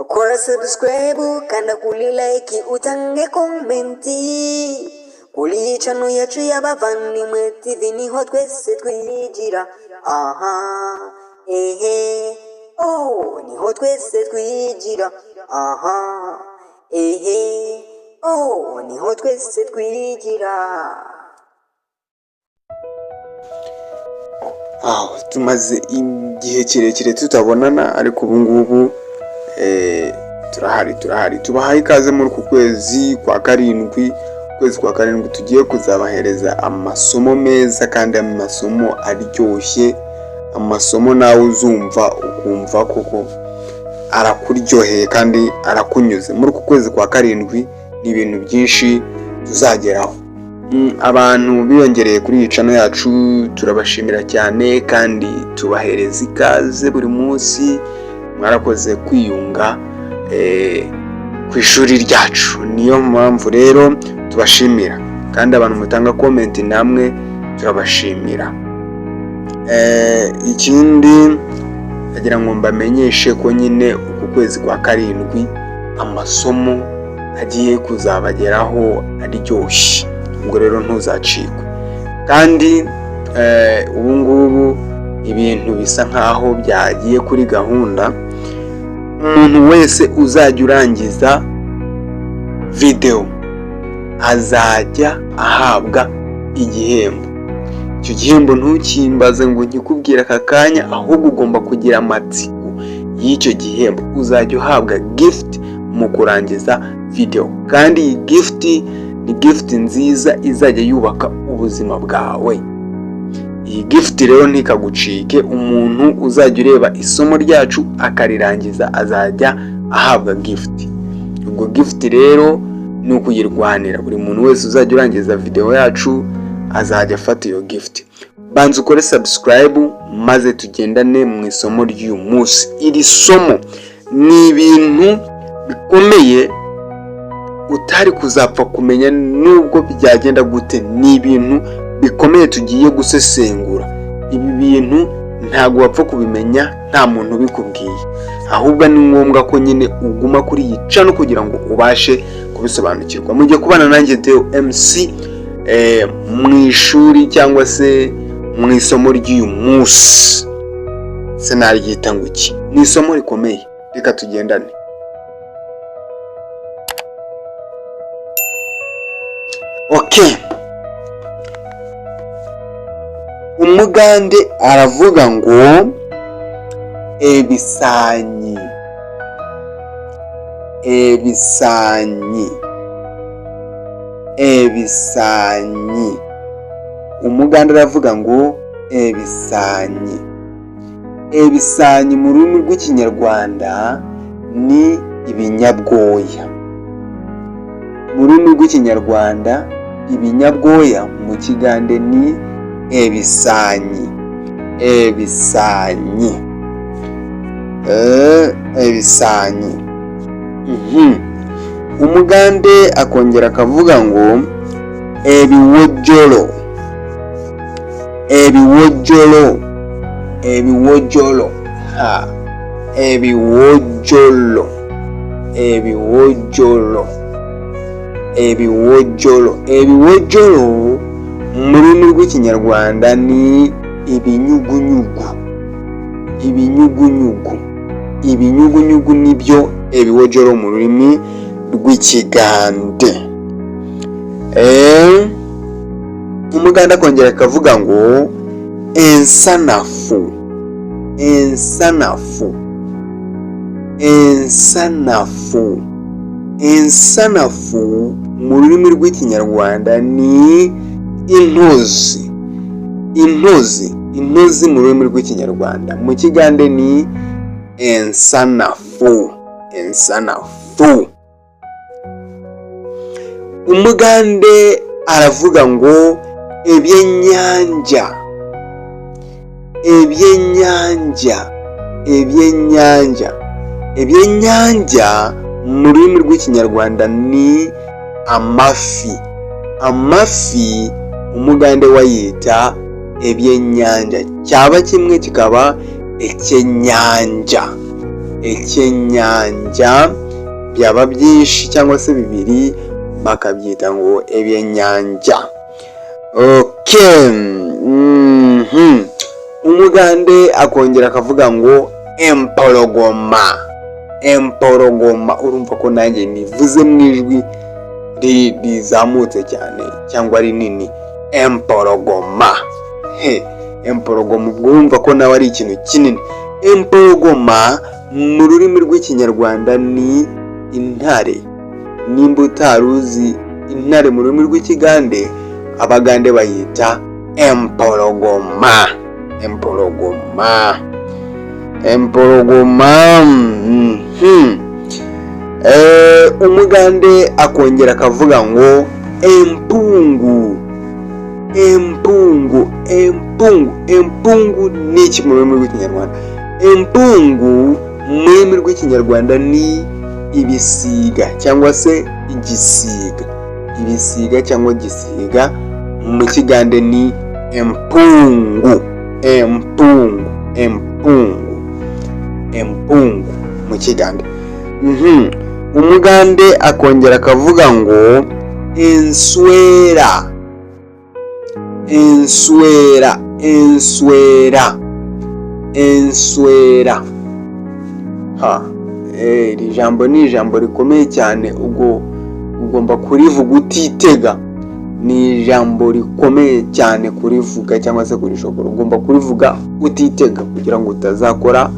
Kora subscribe kanda kuri like utange comment kuri channel yacu y'abavandimwe TV, niho twese twigira. Aha, ehe, oh, niho twese twigira. Aha, ehe, oh, niho twese twigira. Aho tumaze igihe kirekire tutabonana, ariko ubu ngubu turahari, turahari. Tubahaye ikaze muri uku kwezi kwa karindwi. Ukwezi kwa karindwi tugiye kuzabahereza amasomo meza kandi amasomo aryoshye, amasomo nawe uzumva ukumva koko arakuryoheye kandi arakunyuze. Muri uku kwezi kwa karindwi ni ibintu byinshi tuzageraho. Abantu biyongereye kuri iyi channel yacu turabashimira cyane kandi tubahereza ikaze buri munsi. Mwarakoze kwiyunga ku ishuri ryacu, niyo mpamvu rero tubashimira. Kandi abantu mutanga comment namwe turabashimira. Ikindi ndagira ngo mbamenyeshe ko nyine uku kwezi kwa karindwi amasomo agiye kuzabageraho aryoshye, ubwo rero ntuzacikwe. Kandi ubu ngubu ibintu bisa nkaho byagiye kuri gahunda. Umuntu wese uzajya urangiza videwo azajya ahabwa igihembo. Icyo gihembo ntukimbaze ngo nkikubwire aka kanya, ahubwo ugomba kugira amatsiko y'icyo gihembo. Uzajya uhabwa gift mu kurangiza videwo, kandi iyi gift ni gift nziza izajya yubaka ubuzima bwawe. Iyi gift rero ntikagucike. Umuntu uzajya ureba isomo ryacu akarirangiza azajya ahabwa gift. Ubwo gift rero ni ukuyirwanira. Buri muntu wese uzajya urangiza videwo yacu azajya afata iyo gift. Banza ukore subscribe maze tugendane mu isomo ry'uyu munsi. Iri somo ni ibintu bikomeye utari kuzapfa kumenya nubwo byagenda gute. Ni ibintu bikomeye tugiye gusesengura. Ibi bintu ntabwo wapfa kubimenya nta muntu ubikubwiye, ahubwo ni ngombwa ko nyine uguma kuri iyi channel kugira ngo ubashe kubisobanukirwa. Mujye kubana nanjye Deo MC mu ishuri cyangwa se mu isomo ry'uyu munsi. Se naryita ngo iki? Ni isomo rikomeye, reka tugendane. Okay. Umugande aravuga ngo ebisanyi, ebisanyi, ebisanyi. Umugande aravuga ngo ebisanyi. Ebisanyi mu rurimi rw'Ikinyarwanda ni ibinyabwoya. Mu rurimi rw'Ikinyarwanda ibinyabwoya mu Kigande ni ebisanyi, ebisanyi, ebisanyi. Umugande akongera akavuga ngo ebiwojolo, ebiwojolo, ebiwojolo, ha, ebiwojolo, ebiwojolo, ebiwojolo. Ebiwojolo mu rurimi rw'Ikinyarwanda ni ibinyugunyugu, ibinyugunyugu, ibinyugunyugu nibyo ebiwojolo mu rurimi rw'Ikigande. Umugande akongera akavuga ngo ensanafu, ensanafu, ensanafu. Ensanafu mu rurimi rw'Ikinyarwanda ni intozi, intozi, intozi mu rurimi rw'Ikinyarwanda. Mu Kigande ni ensanafu, ensanafu. Umugande aravuga ngo ebyenyanja, ebyenyanja, ebyenyanja. Ebyenyanja mu rurimi rw'Ikinyarwanda ni amafi. Amafi umugande wayita ebyenyanja, cyaba kimwe kikaba ecyenyanja, Ekyenyanja, byaba byinshi cyangwa se bibiri bakabyita ngo ebyenyanja. Okay. Umugande akongera akavuga ngo empologoma. Empologoma, urumva ko nanjye nivuze mu ijwi rizamutse cyane cyangwa rinini. Empologoma, he, empologoma, ubwo urumva ko nawe ari ikintu kinini. Empologoma mu rurimi rw'Ikinyarwanda ni intare. Nimba utari uzi intare mu rurimi rw'Ikigande, Abagande bayita empologoma. Empologoma, empologoma. Umugande akongera akavuga ngo empungu. Empungu, empungu, empungu ni iki mu rurimi rw'Ikinyarwanda? Empungu mu rurimi rw'Ikinyarwanda ni ibisiga cyangwa se igisiga. Ibisiga cyangwa igisiga mu Kigande ni empungu. Empungu, empungu, empungu mu Kigande. Umugande akongera akavuga ngo enswera. Enswera, enswera, enswera. Ha, iri jambo ni ijambo rikomeye cyane, ubwo ugomba kurivuga utitega. Ni ijambo rikomeye cyane kurivuga cyangwa se kurishobora, ugomba kurivuga utitega kugira ngo utazakora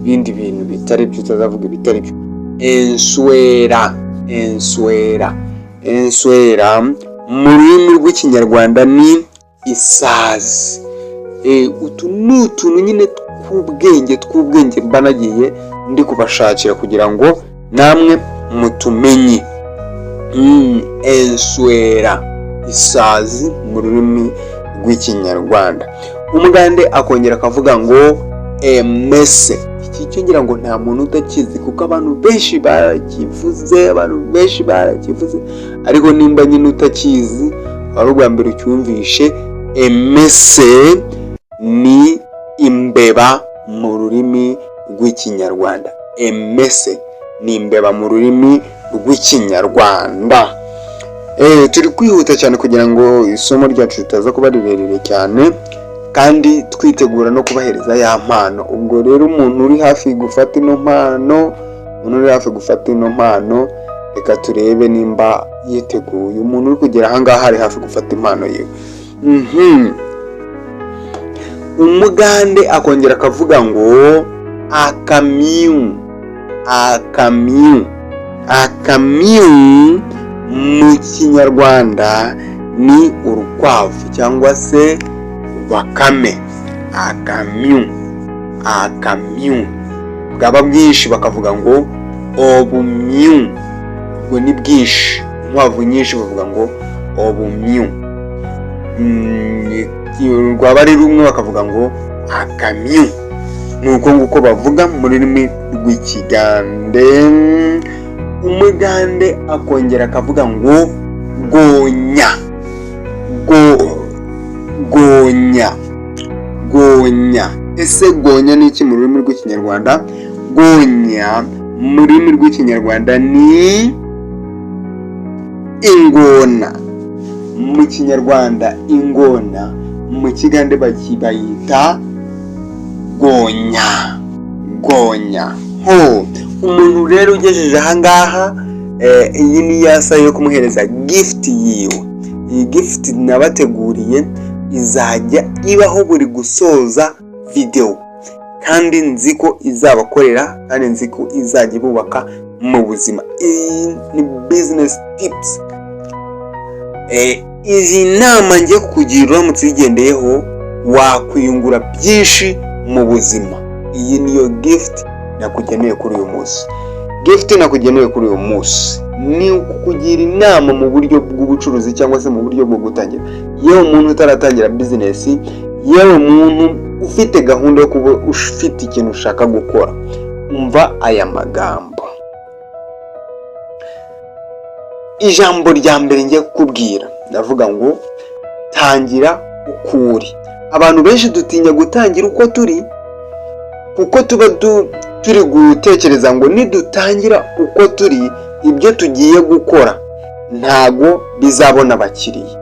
ibindi bintu bitari byo, utazavuga ibitari byo. Enswera, enswera, enswera mu rurimi rw'Ikinyarwanda ni isazi. Utu ni utuntu nyine tw'ubwenge mba nagiye ndi kubashakira kugira ngo namwe mutumenye. Enswera, isazi mu rurimi rw'Ikinyarwanda. Umugande akongera akavuga ngo emese. Iki cyo ngira ngo nta muntu utakizi, kuko abantu benshi barakivuze, abantu benshi barakivuze. Ariko nimba nyine utakizi, wari ubwa mbere ucyumvishe, emese ni imbeba mu rurimi rw'Ikinyarwanda. Emese ni imbeba mu rurimi rw'Ikinyarwanda. Turi kwihuta cyane kugira ngo isomo ryacu ritaza kuba rirerire cyane, kandi twitegura no kubahereza ya mpano. Ubwo rero umuntu uri hafi gufata ino mpano, umuntu uri hafi gufata ino mpano, reka turebe nimba yiteguye. Umuntu uri kugera ahangaha ari hafi gufata impano yiwe. Umugande akongera akavuga ngo akamyu. Akamyu, akamyu mu Kinyarwanda ni urukwavu cyangwa se bakame. Akamyu, akamyu, bwaba bwinshi bakavuga ngo obumyu. Ubwo ni bwinshi, inkwavu nyinshi bavuga ngo obumyu. Rwaba ari rumwe bakavuga ngo akamyu. Ni uko nguko bavuga mu rurimi rw'Ikigande. Umugande akongera akavuga ngo gonya. Gonya, gonya. Ese gonya ni iki mu rurimi rw'Ikinyarwanda? Gonya mu rurimi rw'Ikinyarwanda ni ingona. Mu Kinyarwanda ingona, mu Kigande bayita gonya. Gonya. Ho, umuntu rero ugejeje ahangaha, iyi ni ya saha yo kumuhereza gift yiwe. Iyi gift nabateguriye izajya ibaho buri gusoza videwo, kandi nzi ko izabakorera, kandi nzi ko izajya ibubaka mu buzima. Iyi ni business tips. Izi nama ngiye kukugira, uramutse uyigendeyeho wakwiyungura byinshi mu buzima. Iyi niyo gift nakugeneye kuri uyu munsi. Gift nakugeneye kuri uyu munsi ni ukukugira inama mu buryo bw'ubucuruzi cyangwa se mu buryo bwo gutangira. Yewe umuntu utaratangira business, yewe muntu ufite gahunda yo kuba ufite ikintu ushaka gukora, umva aya magambo. Ijambo rya mbere ngiye kukubwira, ndavuga ngo tangira uko uri. Abantu benshi dutinya gutangira uko turi. Kuko tuba turi gutekereza ngo nidutangira uko turi, ibyo tugiye gukora ntago bizabona abakiriya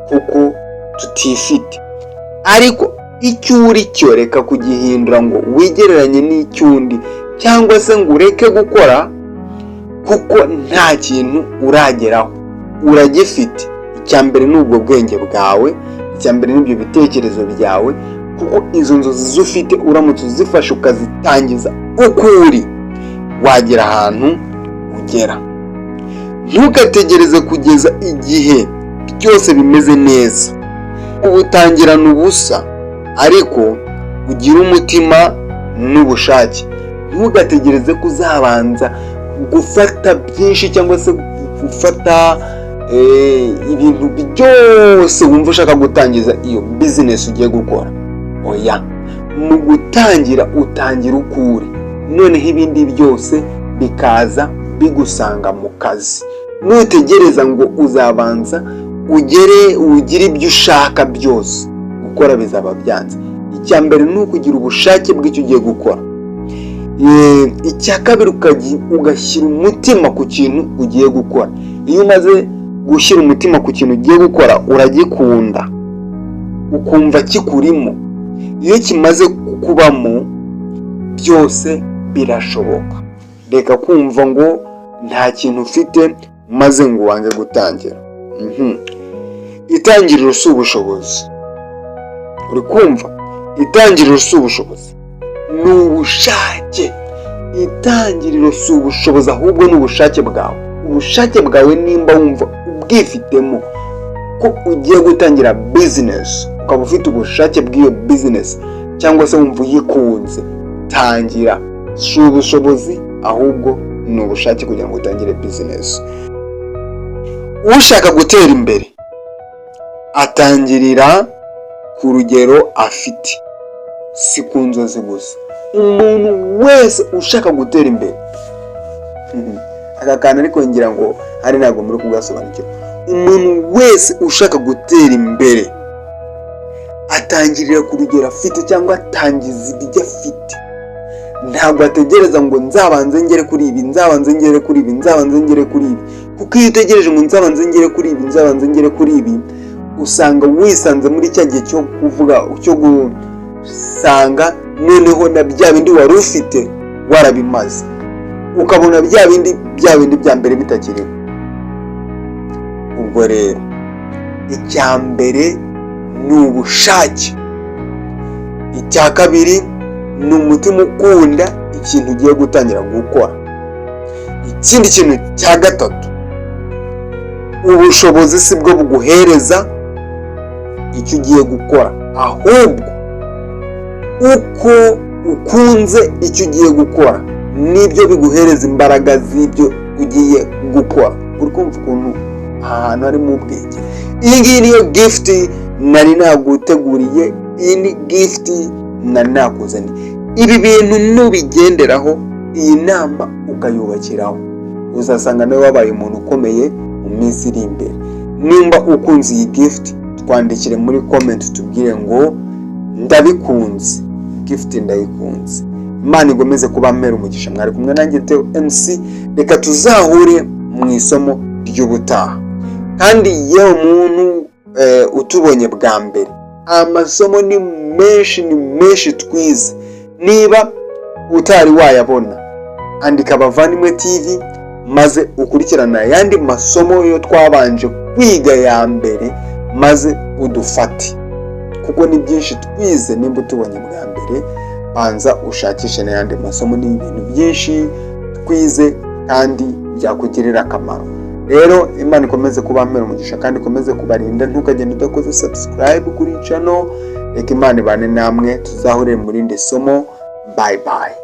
kuko tutifite. Ariko icyo uri cyo, reka kugihindura ngo wigereranye n'icy'undi, cyangwa se ngo ureke gukora kuko nta kintu urageraho. Uragifite. Icya mbere ni ubwo bwenge bwawe, icya mbere ni ibyo bitekerezo byawe, kuko izo nzozi zufite uramutse uzifashe ukazitangiza uko uri, wagera ahantu ugera. Ntugategereze kugeza igihe byose bimeze neza. Ubutangirana ubusa, ariko ugire umutima n'ubushake. Ntugategereze ko uzabanza gufata byinshi cyangwa se gufata ibintu byose wumva ushaka gutangiza iyo bizinesi ugiye gukora. Oya, mu gutangira utangira uko uri, noneho ibindi byose bikaza bigusanga mu kazi. Nutegereza ngo uzabanza ugere ugire ibyo ushaka byose, gukora bizaba byanze. Icya mbere ni ukugira ubushake bw'icyo ugiye gukora. Icya kabiri, ugashyira umutima ku kintu ugiye gukora. Iyo umaze gushyira umutima ku kintu ugiye gukora, uragikunda, ukumva kikurimo. Iyo kimaze kukubamo, byose birashoboka. Reka kumva ngo nta kintu ufite maze ngo wange gutangira. Itangiriro si ubushobozi. Uri kumva? Itangiriro si ubushobozi, ni ubushake. Itangiriro si ubushobozi, ahubwo ni ubushake bwawe. Ubushake bwawe, nimba wumva ubwifitemo ko ugiye gutangira bizinesi, ukaba ufite ubushake bw'iyo bizinesi cyangwa se wumva uyikunze, tangira. Si ubushobozi, ahubwo ni ubushake kugira ngo utangire bizinesi. Ushaka gutera imbere atangirira ku rugero afite, si ku nzozi gusa. Umuntu wese ushaka gutera imbere, aka kantu ariko ngira ngo hari ntabwo muri kugasobanukirwa, umuntu wese ushaka gutera imbere atangirira ku rugero afite cyangwa atangiza ibyo afite. Ntabwo ategereza ngo nzabanze ngere kuri ibi, nzabanze ngere kuri ibi, nzabanze ngere kuri ibi, kuko iyo utegereje ngo nzabanze ngere kuri ibi, nzabanze ngere kuri ibi, usanga wisanze muri cya gihe cyo kuvuga, cyo gusanga noneho na bya bindi wari ufite warabimaze, ukabona bya bindi bya mbere bitakiriho. Ubwo rero icya mbere ni ubushake, icya kabiri ni umutima ukunda ikintu ugiye gutangira gukora. Ikindi kintu cya gatatu, ubushobozi si bwo buguhereza icyo ugiye gukora, ahubwo uko ukunze icyo ugiye gukora nibyo biguhereza imbaraga z'ibyo ugiye gukora. Uri kumva ukuntu aha hantu harimo ubwenge? Iyi ngiyi niyo gift nari naguteguriye, iyi ni gift nari nakuzaniye. Ibi bintu nubigenderaho, iyi nama ukayubakiraho, uzasanga nawe wabaye umuntu ukomeye mu minsi iri imbere. Nimba ukunze iyi gift, twandikire muri comment, tubwire ngo "Ndabikunze, gift ndayikunze." Imana igomeze kuba mpera umugisha. Mwari kumwe nanjye Theo MC. Reka tuzahure mu isomo ry'ubutaha. Kandi yewe muntu utubonye bwa mbere, amasomo ni menshi, ni menshi twize. Niba utari wayabona, andika Abavandimwe TV maze ukurikirane ayandi masomo yo twabanje kwiga ya mbere, maze udufate, kuko ni byinshi twize. Nimba utubonye bwa mbere, banza ushakishe n'ayandi masomo. Ni ibintu byinshi twize kandi byakugirira akamaro. Rero Imana ikomeze kubampera umugisha kandi ikomeze kubarinda. Ntukagende udakoze subscribe kuri channel. Reka Imana ibane namwe, tuzahurire mu rindi somo. Bye bye.